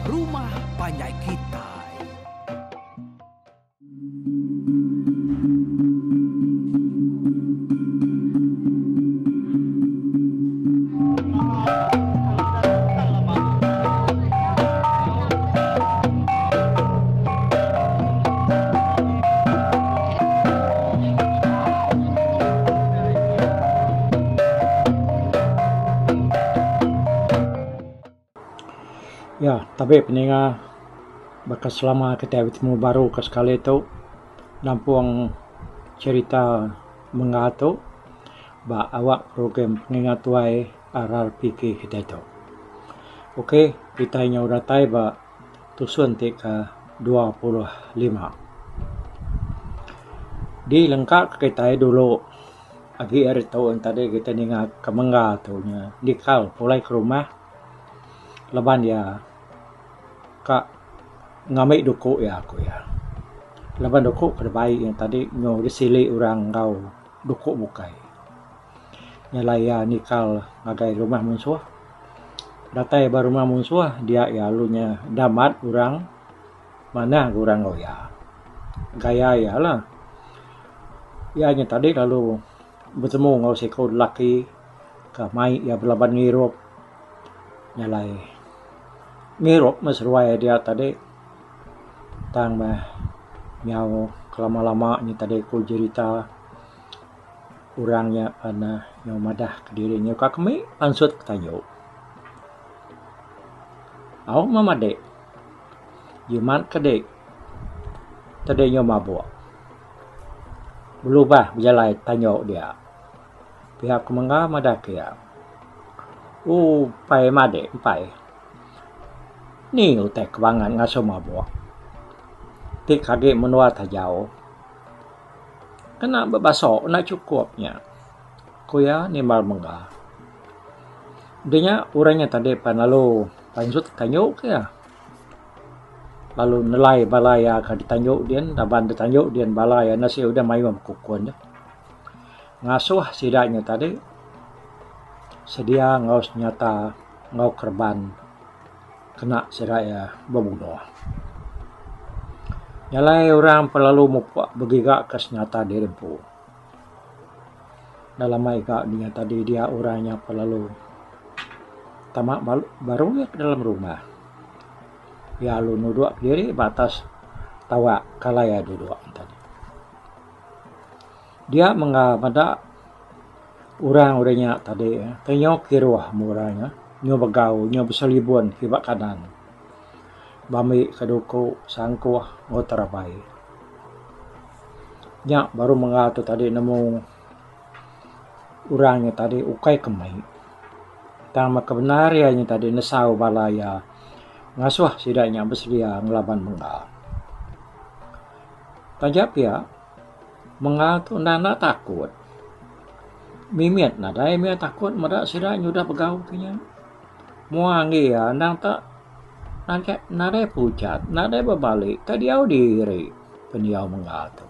Rumah Panjai Kitai. Ya, tabi peninga baka selama kitai betemu baru ke sekali tu nampung cherita mengga tu ba awak program pengingat tuai RRPK kitai tu. Ok kitai nyau datai ba tusun ti ke 25. Dilengka ke kitai dulu agi ari tu tadi kitai ninga ke mengga tu nya nikal pulai ke rumah laban iya ka ngambi duku iya ku iya. Laban duku ke dibai iya tadi nyau disili orang enggau duku bukai. Nya alai iya nikal ngagai rumah munsuh. Datai ba rumah munsuh dia iya lalu nya damat orang manah ga orang enggau iya. Gaya iya lah. Iya nya tadi lalu betemu enggau siku lelaki ke mai iya belaban ngirup. Nya alai ngirup meh seduai dia tadi tang meh nyau kelama-lama nya tadi ku jerita orang nya pan nyau madah kediri nyau ka kemi pansut ke tayu. Au meh madik jimat ke dik tadi nyau mabuk belubah bejalai tanyu dia. Pia ku mengga madah ke iya. Upai madik empai. Ni utai ke bangat ngasuh mabuk. Ti ke agi menua tajau. Kena bebaso enda chukup nya, ku iya nimbal mengga. Udah nya orang nya tadi pan lalu pansut tanju ke iya. Lalu nelai bala iya ke ditanju din laban ditanju din bala iya enda siu udah mayuh bekukun. Ngasuh sida nya tadi sedia enggau senyata enggau kereban kena sida iya bebunuh. Nya alai orang pelalu mupuk begiga ke senyata diri empu. Dalam ai ga dinya tadi dia orang nya pelalu tama baru iya ke dalam rumah. Iya lalu nudok diri ba atas tawak kalai iya dudok tadi. Dia mengga meda orang udah nya tadi ke nyau kiruh meh orang nya nyau begau nyau beselibun kiba kanan bambi ke duku sangkuh enggau terabai. Nya baru mengga tu tadi nemu orang nya tadi ukai ke mei tang meh ke bendar iya nya tadi nesau bala iya ngasuh sida nya besedia ngelaban mengga. Taja pia Menga tu enda enda takut. Mimit nadai mih takut meda sida nyudah begau ke nya. Mua enggi iya endang tak nadai pucat nadai bebali ka diau diri pendiau menga tu.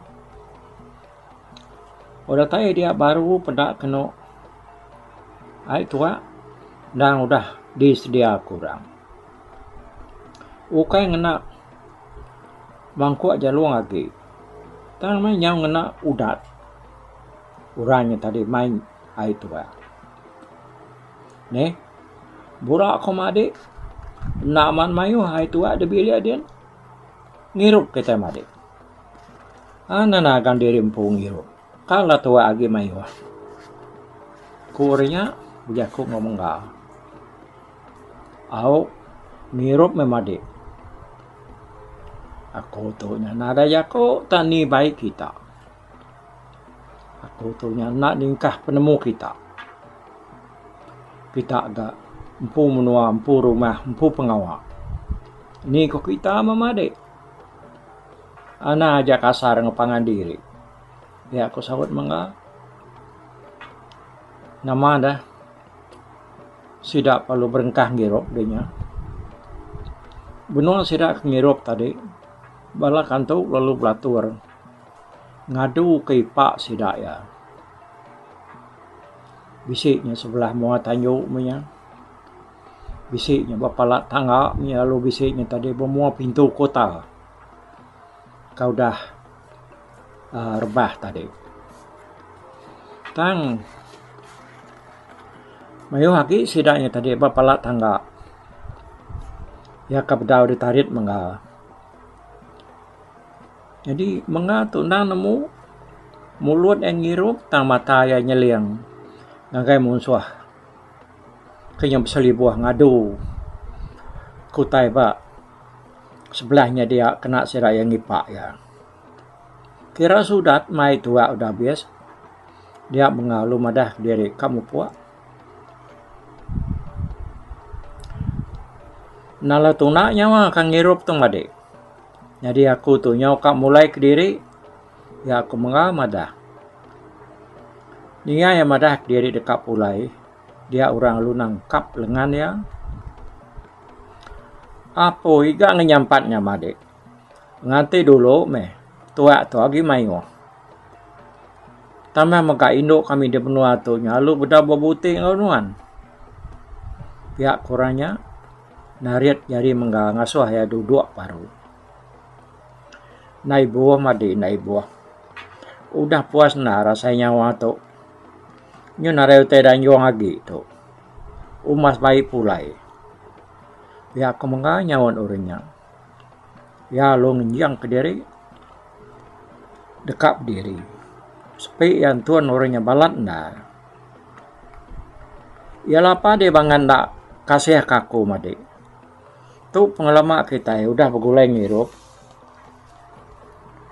Udah tai dia baru peda kenu ai tuak endang udah disedia ke orang. Ukai ngena mangkuk jalung agi. Tang meh nyau ngena udat orang nya tadi mai ai tuak. Neh bura ko madik enda amat mayuh ai tuak da bilik din ngirup kitai madik. Aaa nagang diri empu ngirup kala tuak agi mayuh. Ku orang nya bejaku enggau mengga. Au ngirup meh madik. Aku tu nya nadai jaku tak ni bai kita. Aku tu nya enda ningkah penemu kita. Kita ga empu menua empu rumah empu pengawa. Ni ku kita meh madik. Anang aja kasar enggau pangan diri. Pia ku saut mengga. Nama deh. Sida perlu berengkah ngirup deh nya. Benung sida ke ngirup tadi bala kantu lalu belatur ngadu ke ipa sida iya. Bisi nya sebelah mua tanju meh nya. Bisi nya ba pala tangga nya lalu bisi nya tadi ba mua pintu kota ka udah uhh rebah tadi. Tang mayuh agi sida nya tadi ba pala tangga iya ka bedau ditarit mengga. Nyadi mengga tu endang nemu mulut iya ngirup tang mata iya nyeling ngagai munsuh. Ke nya beselibuh ngadu ke utai ba sebelah nya dia kena sida iya ngipa iya. Kira sudat mai tuak udah abis dia mega lalu madah diri ka mupuk. Nala tuna nyawa ka ngirup tu madi. Nyadi aku tu nyau ka mulai kediri iya ku mega madah. Ninga iya madah kediri deka pulai. Dia orang lalu nangkap lengan iya. Apo iga ngenyampat nya madik. Nganti dulu meh tuak tu agi mayuh. Tambah mega indu kami di menua tu nya lalu bedau bebuti enggau nuan. Pia ku orang nya narit jari mengga ngasuh iya duduk baru. Enda ibuh madi enda ibuh. Udah puas endar asai nyawa tu. Nyu nadai utai danjung agi tu. Umas bai pulai. Pia ku mega nyaut orang nya. Iya lalu ngenjing kediri deka bediri. Sepi iya entun orang nya balat endar. Iya lapa deh bangan enda kasih ka aku madi. Tu pengelama kitai udah begulai ngirup.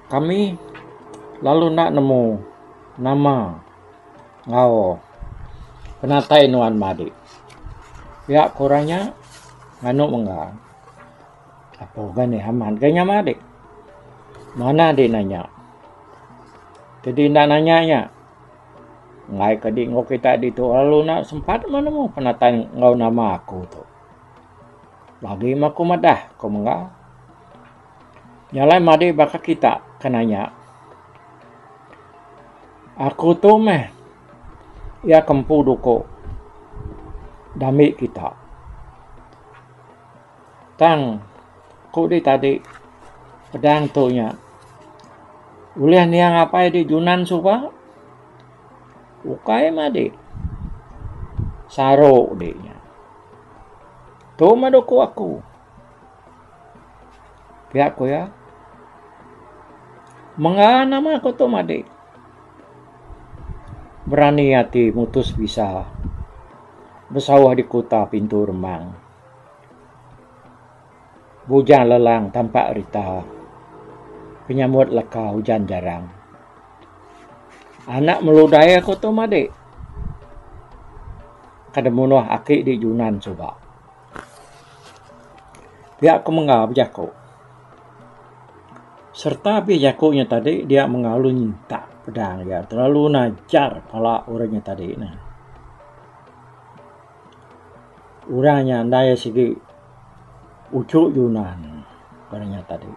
Kami lalu enda nemu nama enggau penatai nuan madi. Pia ku orang nya nganu mengga. Apo ga nih amat ga nya madi. Manah di nanya. Jadi enda nanya nya enggai ke di enggau kita ditu lalu enda sempat meh nemu penatai enggau nama aku tu. Lagi meh aku madah ku mengga. Nya alai madi baka kita ke nanya. Aku tu meh iya ke empu duku dambi kita. Tang ku di tadi pedang tu nya ulih niang apai di Junan suba ukai madi saru di nya. Tu meh duku aku. Pia ku iya. Mengga nama ku tu madi. Berani ati mutus bisa besauh di kuta pintu remang. Bujang lelang tampak rita penyambut leka ujan jarang. Anak meludai aku tu madi. Kada munuh aki di Junan suba. Pia ku mengga bejaku. Sereta abih jaku nya tadi dia mengga lalu nyintak pedang iya terlalu najar pala orang nya tadi ne. Orang nya andai sigi uchu Junan orang nya tadi.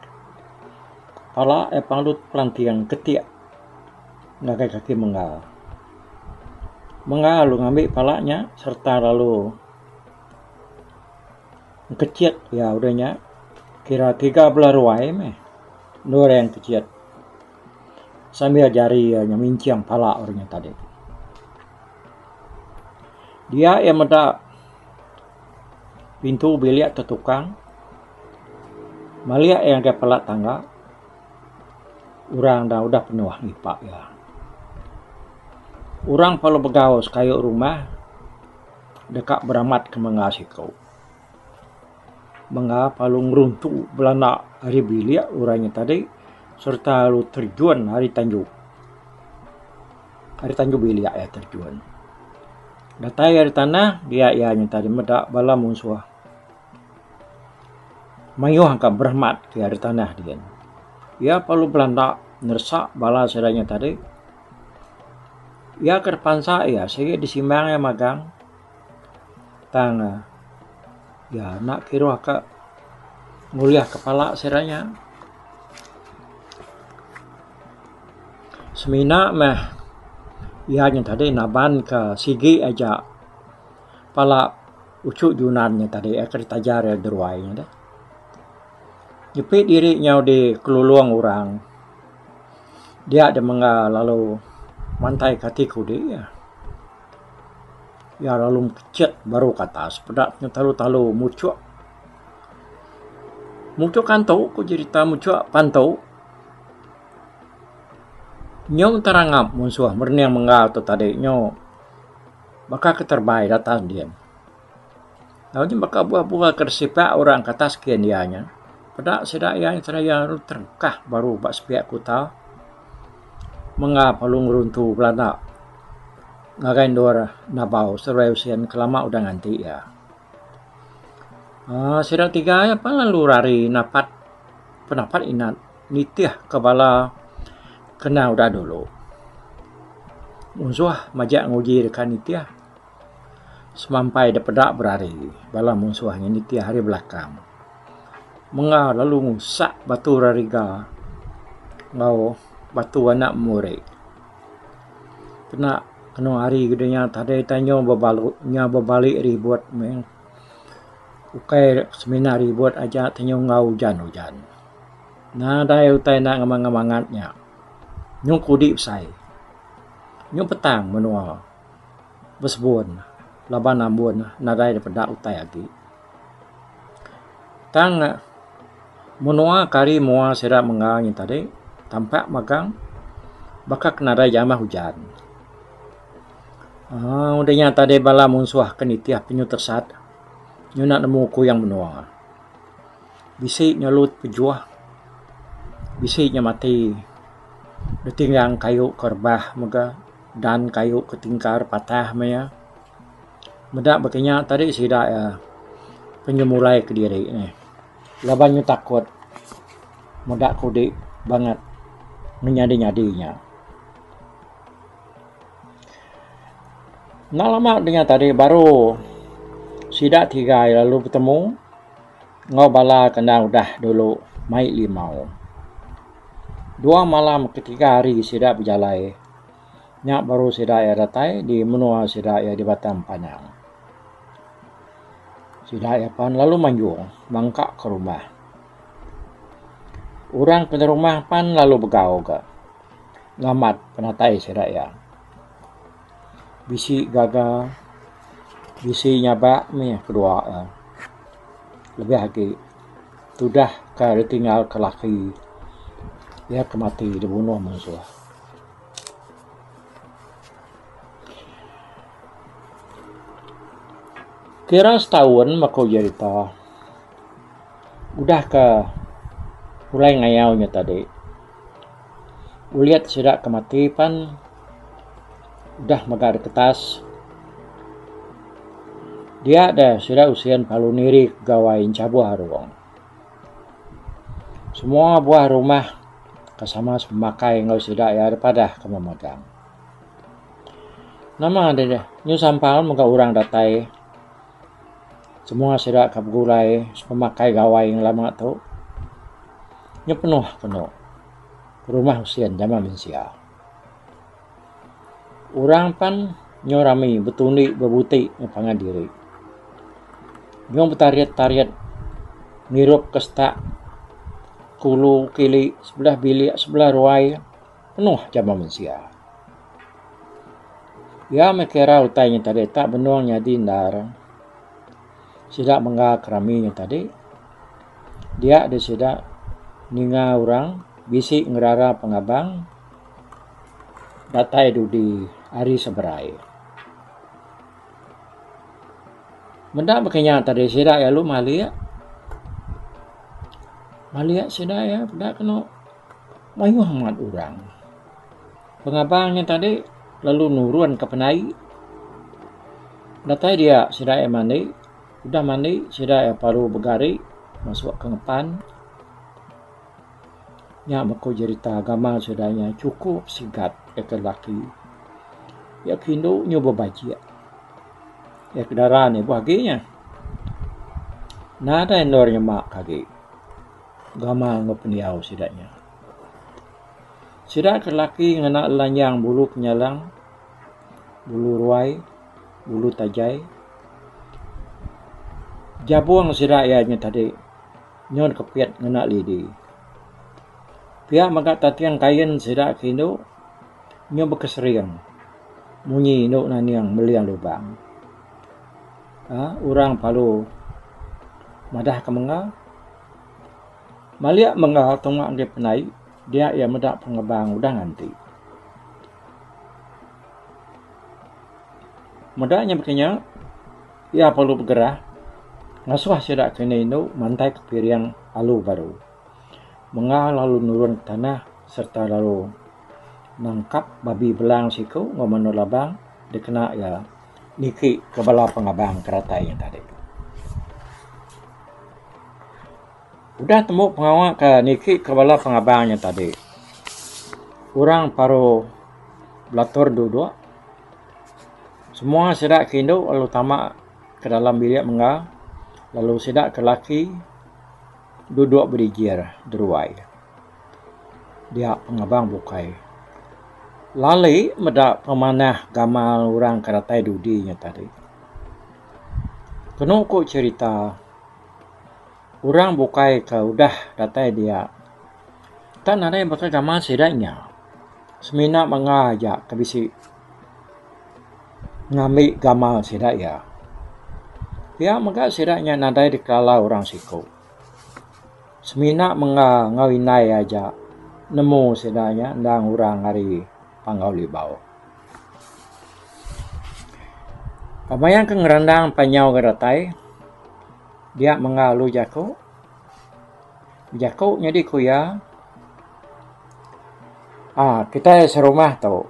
Pala iya panglut pelanting ketik ngagai kaki mengga. Mengga lalu ngambi pala nya sereta lalu. Engkechit iya udah nya kira 13 ruai meh endur iya engkechit sambil jari iya nya minching pala orang nya tadi. Dia iya meda pintu bilik tetukang malik iya ngagai pala tangga orang da udah penuh ngipa iya. Orang perlu begau sekayu rumah. Deka beramat ke menga siku. Menga lalu ngeruntu belanda ari bilik orang nya tadi sereta lalu terjun ari tanju. Ari tanju bilik iya terjun. Datai ari tanah dia iya nya tadi meda bala munsuh mayuh ka beremat ke ari tanah din. Iya perlu belanda neresak bala sida nya tadi. Iya ke pansa iya sigi disimbang iya magang tang iya enda kiruh ka ngulih kepala sida nya. Semina meh iya nya tadi naban ka sigi aja pala. Uchu Junan nya tadi ke ditajar iya deruai nya deh. Nyepi diri nyau dikelulung orang dia deh mengga lalu mantai ke ati kudi iya. Iya lalu mekechet baru ke atas peda ne talu-talu muchuk. Muchuk antu ku jerita muchuk pantu. Nyau terangap munsuh merening mengga tu tadi nyu baka ke terebai datas din. Tau nya baka buah-buah ke disipak orang ke atas kin iya nya. Peda sida iya seraya terengkah baru ba sepiak kuta mengga perlu ngeruntu belanda ngagai endur nabau seruai usin ke lama udah nganti iya. Aaa sida tiga iya pan lalu rari napat penapat inat nitih ke bala kena udah dulu. Munsuh majak nguji deka nitih. Semampai da peda berari bala munsuh nya nitih ari belakang. Menga lalu ngusak batu rariga enggau batu anak muri. Kena kenu hari ke dunya tadai tanyu bebalu nya bebali ribut meh. Ukai semina ribut aja tanyu enggau ujan-ujan. Nadai utai enda ngemangat-mangat nya. Nyau kudi besai. Nyau petang menua. Besebun laban ambun nadai da peda utai agi. Tang menua ke ari mua sida mengga nyin tadi tampak magang baka ke nadai jamah ujan. Aaa udah nya tadi bala munsuh ke nitih penyu tesat nyuna nemu kuyang menua. Bisi nyelut pejuh bisi nya mati ditinggang kayu ke rebah mega. Dan kayu ke tingkar patah meh iya. Meda baka nya tadi sida iya penyemulai kediri nih. Laban nyu takut meda kudi bangat ngenyadi-nyadi nya. Enda lama dinya tadi baru sida tiga lalu betemu enggau bala ke enda udah dulu mai limau. Dua malam ketiga hari sida bejalai. Nya baru sida iya datai di menua sida iya di Batang Panang. Sida iya pan lalu manjung mangka ke rumah. Orang ke rumah pan lalu begau ga ngamat penatai sida iya. Bisi gaga, bisi nyabak mih kedua iya. Lebih agi tudah ka ditinggal ke laki iya ke mati dibunuh munsuh. Kira setaun meh ku jerita udah ka pulai ngayau nya tadi ulit sida ke mati pan udah mega diketas dia deh sida usin lalu niri gawai enchabuh arung. Semua buah rumah ke sama semakai enggau sida iya dipadah ke memagang. Nama deh nyu sampal mega orang datai semua sida ke begulai pemakai gawai ngelama tu nyu penuh kenu rumah usin jama mensia. Orang pan nyu rami betundi bebuti ngan pangan diri. Nyu betarit-tarit ngirup ke setak kulu kili sebelah bilik sebelah ruai penuh jama mensia. Iya meh kira utai nya tadi tak benung nyadi endar. Sida mengga kerami nya tadi dia deh sida ninga orang bisi ngerara pengabang. Datai dudi ari seberai. Meda baka nya tadi sida iya lalu malik. Malik sida iya peda kenu mayuh amat orang. Pengabang nya tadi lalu nurun ka pendai. Datai dia sida iya mandi. Udah mandi sida iya baru begari masuk ke ngepan. Nya meh ku jerita gamal sida nya chukup sigat iya ke lelaki. Iya ke indu nyu bebajik. Iya ke dara ne ibuh agi nya. Nadai endur nyema ke agi gamal enggau pendiau sida nya. Sida ke lelaki ngena lelanjang bulu kenyalang, bulu ruai, bulu tajai. Jabung sida iya nya tadi nyun kepit ngena lidi. Pia mega tating kain sida ke indu nyau bekesering munyi indu naning meling lubang. Aaa orang perlu madah ke mengga. Malik mengga tunga agi pendai dia iya meda pengebang udah nganti. Meda nya baka nya iya perlu begerah ngasuh sida ke indu indu mantai ke piring alu baru. Menga lalu nurun ke tanah sereta lalu nangkap babi belang siku enggau manuk labang dikena iya niki ke bala pengabang ke datai nya tadi. Udah tembu pengawa ke niki ke bala pengabang nya tadi orang paru belatur duduk semua sida ke indu lalu tama ke dalam bilik mengga lalu sida ke laki. Duduk bedijir deruai dia pengabang bukai. Lali meda pemanah gamal orang ke datai dudi nya tadi. Kenu ku cherita orang bukai ke udah datai dia tak nadai baka gamal sida nya. Semina manga aja ke bisi. Ngambi gamal sida iya. Pia mega sida nya nadai dikelala orang siku. Semina mengga enggau indai iya aja nemu sida nya endang orang ari Panggau Libau. Pemaya ke ngerandang panyau ga datai dia mengga alu jaku. Jaku nyadi ku iya aaa kitai serumah tu.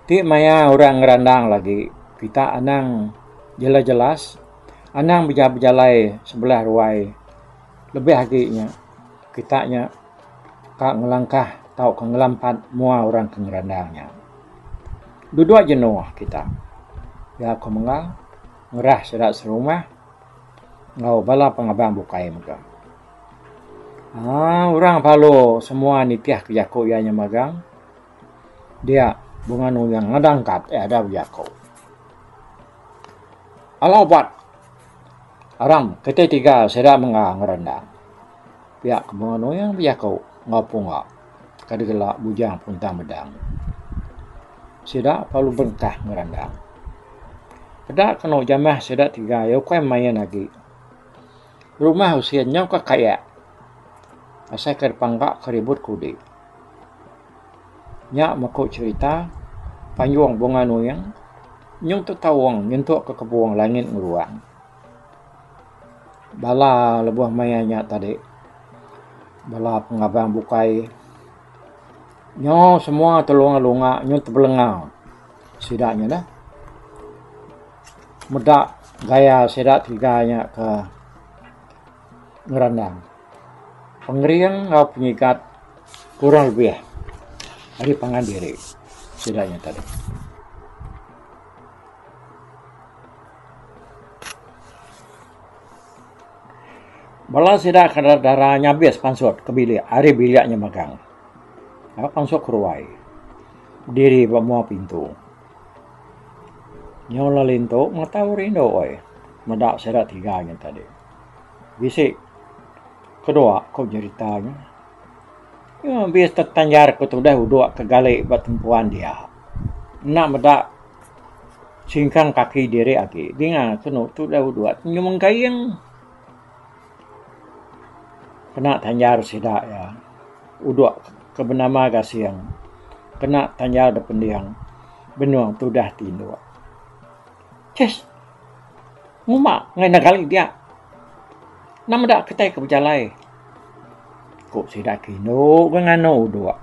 Ti maya orang ngerandang lagi kita anang jelas-jelas anang bejalai sebelah ruai lebih agi nya kita nya ka ngelangkah tauka ngelampat mua orang ke ngerandang nya. Duduk jenuh kita pia ku mengga ngerah sida serumah enggau bala pengabang bukai mega. Aaa orang parlu semua nitih ke jaku iya nya magang dia bunga nuyang ngadang kat iya da bejaku. Alau bat aram kiti tiga sida mengga ngerendang pia ke bunga nuyang bejaku enggau pungga ke digela bujang puntang medang. Sida parlu berengkah ngerandang. Peda kenu jamah sida tiga iya ukai main agi. Rumah usin nyau ka kayak asai ka dipangga ka ribut kudi. Nya meh ku cherita panjung Bunga Nuing nyung tetaung nyentuk ka kebung langit ngeruang. Bala lebuh maya nya tadi bala pengabang bukai nyau semua telunga lunga nyung tebelenga sida nya neh. Meda gaya sida tiga nya ke ngerandang. Pengering enggau penyigat kurang lebih ari pangan diri sida nya tadi. Bala sida ke dara nya abis pansut ke bilik ari bilik nya magang. Pansut ke ruai bediri ba mua pintu. Nyau lalu intu ngetau rindu ai meda sida tiga nya tadi. Bisi kedua ku jerita nya. Nyau abis tetanjar ku tudah udok ke gali ba tempuan dia. Enda meda singkang kaki diri agi dinga kenu tudah udok nyu mengkaing. Kena tanjar sida iya udok ke benama Gasing kena tanjar da pending benung tudah tinduk. Chis nguma ngaih ne gali dia enda meda kitai ke bejalai ku sida ke indu ga nganu udok.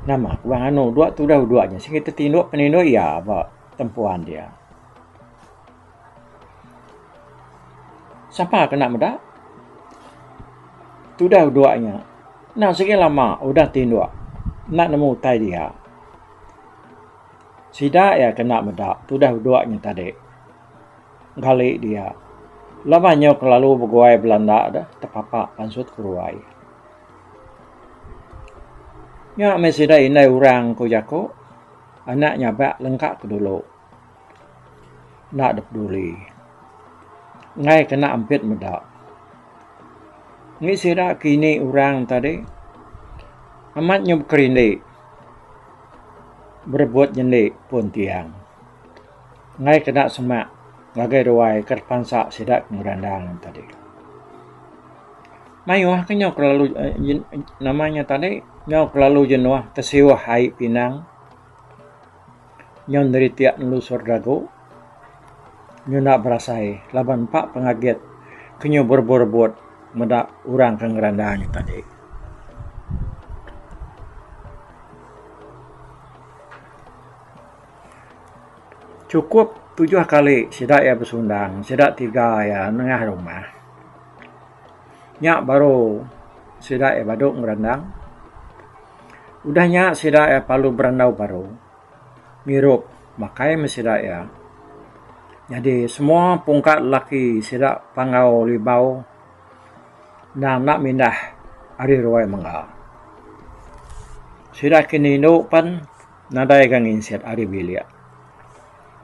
Nama ku nganu udok tudah udok nya sigi tetinduk peninduk iya ba tempuan dia. Sapa kena meda tudah udok nya enda sigi lama udah tindok enda nemu utai dia. Sida iya kena meda tudah udok nya tadi gali dia laban nyau kelalu beguai belanda deh tepapa pansut keruai. Nya meh sida indai orang ku jaku anak nyabak lengka ke dulu. Enda dep peduli. Enggai kena ampit meda. Ngi sida ke ini orang tadi amat nyau bekerindi berebut nyendi pun tiang. Enggai kena semak ngagai ruai ke pansa sida ke ngerandang tadi. Mayuh ke nyau kelalu nama nya tadi nyau kelalu jenuh tesiuh ai pinang. Nyau neritik nelusur dagu nyunda berasai laban empa pengagit ke nyau berebut-rebut meda orang ke ngeranda nya tadi. Chukup tujuh kali sida iya besundang sida tiga iya nengah rumah. Nya baru sida iya badu ngerandang. Udah nya sida iya perlu berandau baru ngirup makai meh sida iya. Nyadi semua pungka lelaki sida Panggau Libau endang enda mindah ari ruai mengga. Sida ke indu pen nadai ga nginsit ari bilik.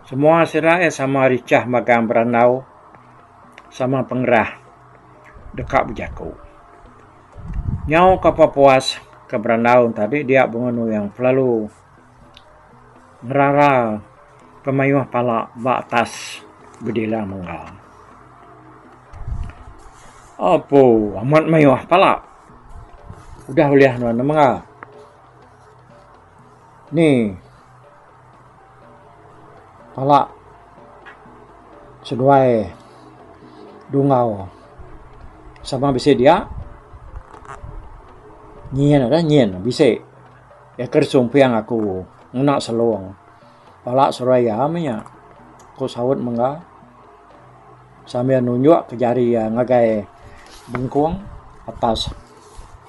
Semua sida iya sama richah magang berandau sama pengerah deka bejaku. Nyau ka pepuas ke berandau tadi dia bunga nuyang kelalu ngerara pemayuh pala ba atas bedilang mengga. Apo amat mayuh pala udah ulih nuan ne mengga. Ni pala seduai dungau sama bisi dia nyin dah nyin bisi iya ke disumping aku ngena selong pala seduai iya meh nya ku saut mengga sambil nunjuk ke jari iya ngagai bengkung atas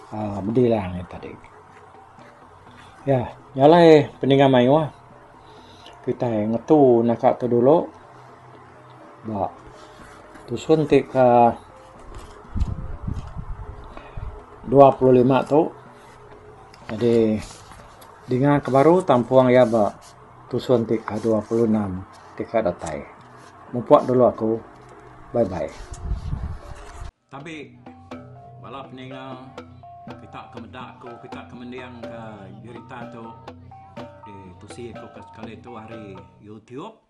uhh bedilang nya tadi. Ya, nya alai peninga mayuh kitai ngetu naka tu dulu ba tusun ti ka 25 tu. Jadi dinga ke baru tampung iya ba tusun ti ka 26 ti ka datai. Mupok dulu aku. Bye bye. Tabi bala peninga kita ke meda aku kita ke mending ka jerita tu ditusi aku ke sekali tu ari YouTube.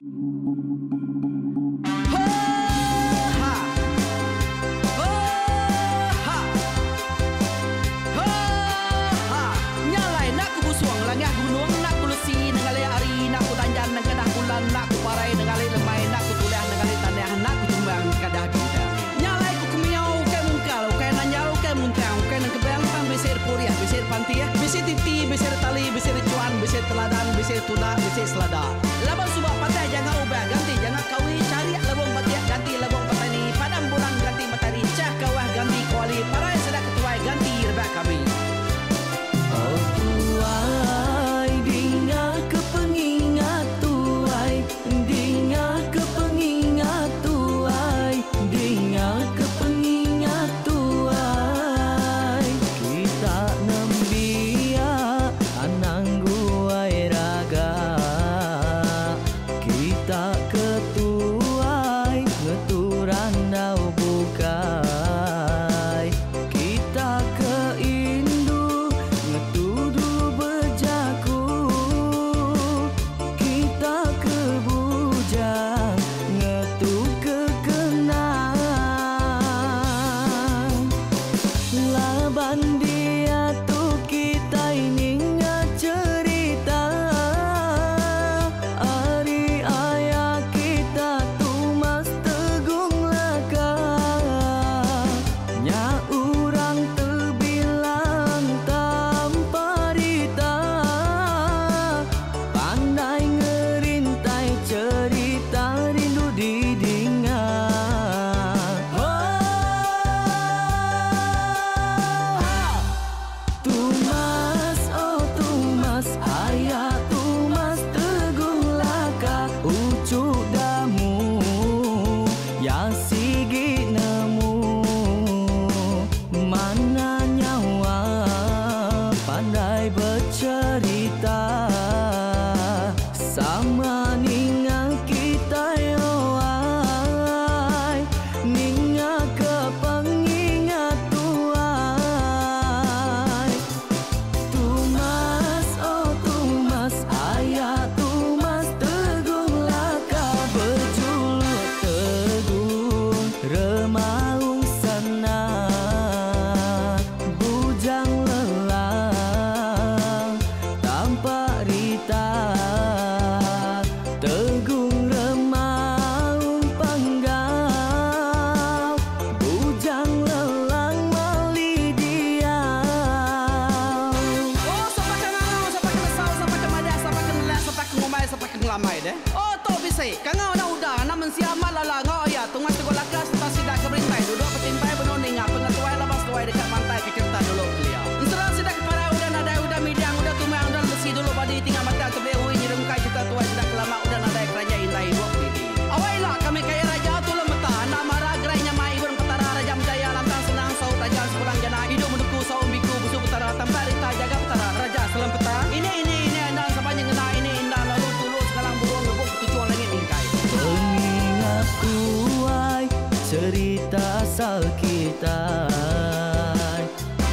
enda udah anak mensia amat lala enggau aya Tungai Teguh Laka sereta sida ke berintai duduk betimpai benung ninga pengetuai laban seduai deka mantai ke cherita dulu kelia. Ensera sida ke parai udah nadai udah midang udah tumang udah lesi dulu badi tinggal batang tebing ui nyerungkai cherita tuai sida ke lama udah nadai keranjai indai ibuk didi. Awai ila kami kaya raja tulung meta enda mara gerai nyamai ibun petara raja menjaya lantang senang saut raja sepulang jana idup menuku saum biku busu petara tampak rita jaga petara raja selempeta ini ini ini enda sapa nyengena ini enda lalu tulu sengalang burung ngebuk ketuchung langit mingkai. Pengingat tuai cerita asal kitai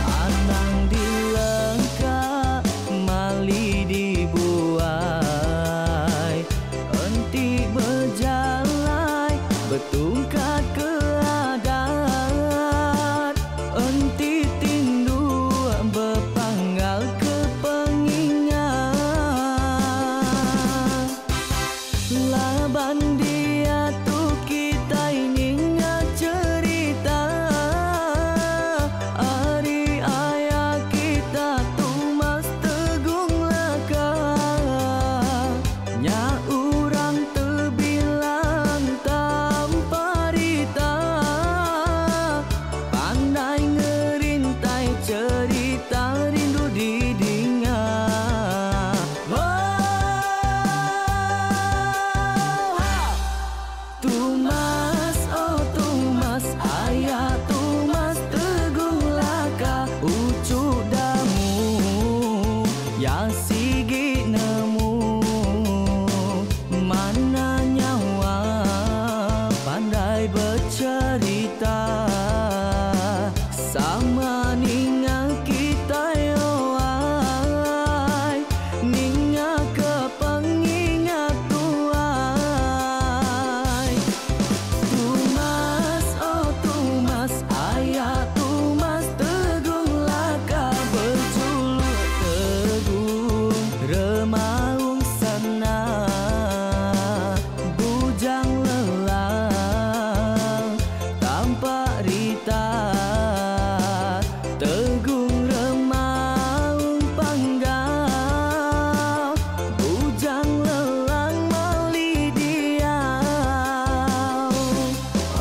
Anang dilengka mali dibuai Enti bejalai betungkat ke adat Enti tinduk bepanggal ke pengingat Laban diatu kitai ninga cherita ari aya kita Tumas Tegung Laka Nya urang tebilang tampa rita Pandai ngerintai cherita rindu didinga. Tumas oh Tumas aya Tumas Teguh Laka uchu damu ya sigi nemu mana nyawa pandai becherita sama ninga kitai oai ninga ke pengingat tuai Tumas oh Tumas aya Tumas Teguh Laka bejuluk Teguh Remaung Sana Bujang Lelang Tampak Rita Tegung Remaung Panggau Bujang Lelang Mali Diau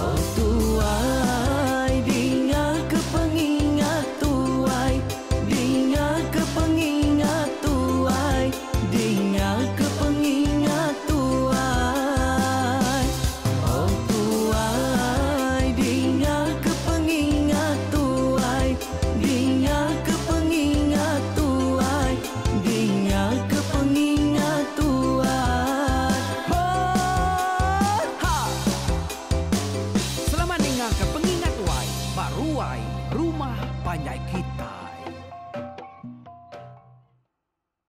Oh tuai dinga ke pengingat tuai Dinga ke pengingat tuai Dinga ke pengingat tuai Oh tuai dinga ke pengingat tuai Dinga ke pengingat tuai Dinga ke pengingat tuai Ho ha Selamat ninga ke pengingat tuai ba ruai rumah panjai kitai.